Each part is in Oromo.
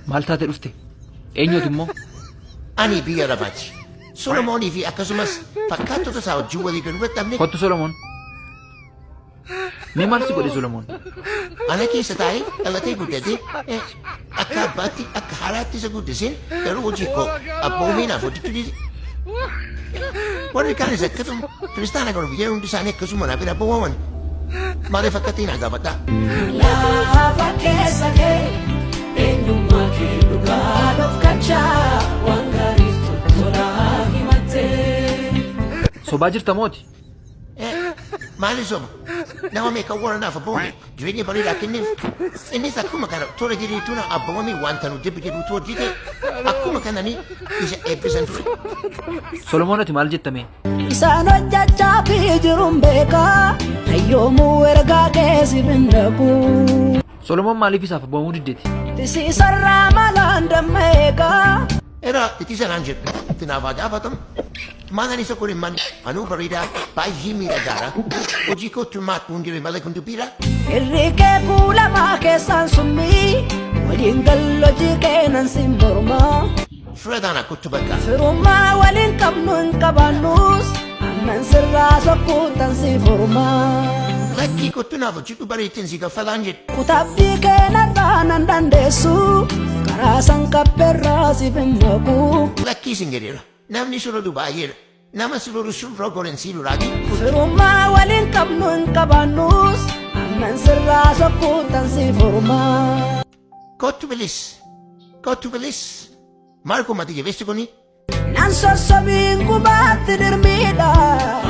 Maal taate dhufte? Eenyuuti immoo? Ani biyya lafaati. Solomoonii fi akkasumas fakkaattota isaa wajjin walii galuu dadhabne Kottu Solomoon. Mee maal si godhe Solomoon? Ana keessa taa'ee dhalatee guddatee akka abbaatti akka haadhaatti isa guddiseen garuu hojii koo abboomee naaf hojjechuu dhiise. Warri kaanis akkasuma kiristaana kan biyya hundi isaanii akkasuma naaf hin abboomaman. Maaliif akka ta'e naa gaafadhaa. Lafa keessa kee eenyummaa kee dhugaa dhofkachaa waan gaariif tolaa himattee. Sobaa jirta mooti? Maali soba? Nama meeqa warra naaf abboomame jireenya bareedaa kenneef. Innis akkuma kana tola jedheetu na abboomame wanta nu jibbi jedhutu hojjete. Akkuma kanani isa eebbisan ture. Solomoon ati maal jetta mee? Isaan hojjechaa fi jiruun beekaa hayyoomuu ergaa kee siif hin dhaqu. Solomoon maaliif isaaf abboomamuu diddeeti? Tisiisarraa malaan damma eegaa. Era itti sanaan jedhu itti naaf haa gaafatamu. Maalaan isa kun imman anuu bareedaa baay'ee miidhagaadha. Hojii kootu maat nuun jedhe malee kun dubbiidha. Irri kee kuulamaa keessaan summii waliin gallojii kee nan sin mormaa. Fira taana kottu bakka. Firummaa waliin qabnu hin qabaannus amman sirraa sokkuutan si mormaa. Lakkii kottu naaf hojjedhu bareettiin si kaffalaan jedhe. Kutabbii kee narraa nan dandeessu karaa san qabberraa siif hin maqu. Lakkii sin jedheera. Namni si lolu baay'eedha. Nama si lolu surra goren si lolaati. Firummaa waliin qabnu hin qabaannus amman sirraa sokkuutan si mormaa. Kottu bilis. Kottu bilis. Maal kun mati jabeessi kuni? Nan sossobiin qubaatti dirmiidha.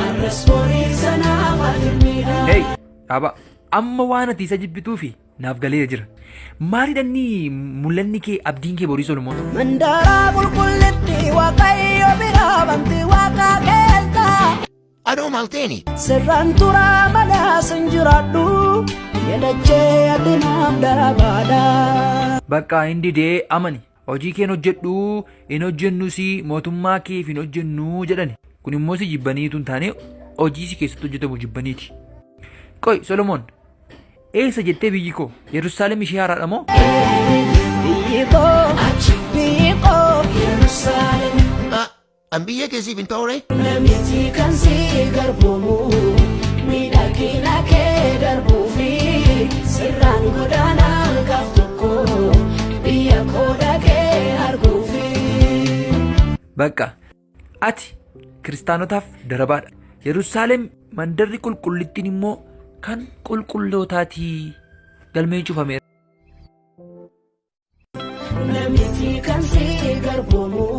Arras borii sanaaf adirmiidha. Hey, dhaaba. Amma waan ati isa jibbituufi naaf galee jira. Maalidha inni mul'anni kee abdiin kee borii Solomoon? Mandaraa qulqullitti Waaqayyo biraa banti waaqa keessa. Anoo maal ta'eni? Sirraan turaa malee sin jiraadhu yadachee ati naaf darabaadha. Bakka hin didee amani. Hojii kee hin hojjedhu, hin hojjennus, mootummaa keef hin hojjennu jedhani. Kun immoo si jibbaniitu hin taane hojii si keessatti hojjetamu jibbaniiti. Qoy Solomoon, eessa jettee biyyi koo? Yerusaalem ishee haaraadha moo? Biyyi koo biyyi koo Yerusaalem. An biyya kee siif hin ta'u ree? Namiti kan si garboomu miidhagina kee darbuufi sirraan godaanaa gaaf tokko biyya koo dhaqee arguufi. Bakka ati kiristaanotaaf darabaadha. Yerusaalem mandarri qulqullittiin immoo kan qulqullootaatii galmeen cufameera. Namiti kan si garboomu.